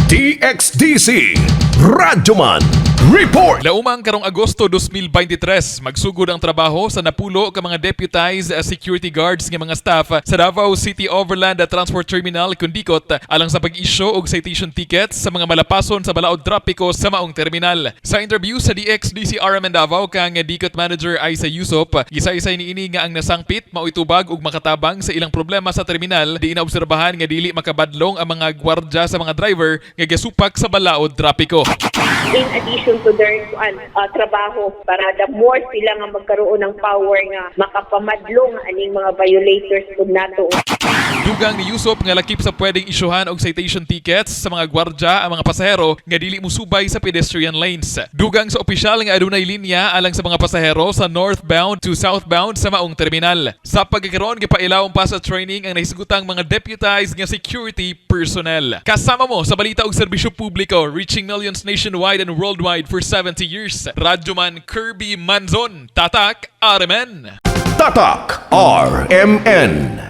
DXDC Radyoman Report. Laumang karong Agosto 2023, magsugod ang trabaho sa napulo ka mga deputized security guards nga mga staff sa Davao City Overland Transport Terminal Kundikot alang sa pag-isyu og citation tickets sa mga malapason sa balaod trapiko sa maong terminal. Sa interview sa DXDC RMN Davao kang Dikot Manager Isa Yusop, gisaysay niini nga ang nasangpit mao'y tubag ug makatabang sa ilang problema sa terminal di inaobserbahan nga dili makabadlong ang mga gwardya sa mga driver nga gasupak sa balaod trapiko. In addition to their kuan, trabaho para the more sila nga magkaroon ng power nga makapamadlong aning mga violators pud nato. Dugang ni Yusop nga lakip sa pwedeng isyuhan og citation tickets sa mga gwardya ang mga pasahero nga dili musubay sa pedestrian lanes. Dugang sa opisyal nga adunay linya alang sa mga pasahero sa northbound to southbound sa maong terminal. Sa pagkakaroon, gipailawom pa sa training ang nahisgutang mga deputized nga security personnel. Kasama mo sa balita og serbisyo publiko, reaching millions nationwide and worldwide for 70 years. Radyoman Kirby Manzon, Tatak RMN. Tatak RMN.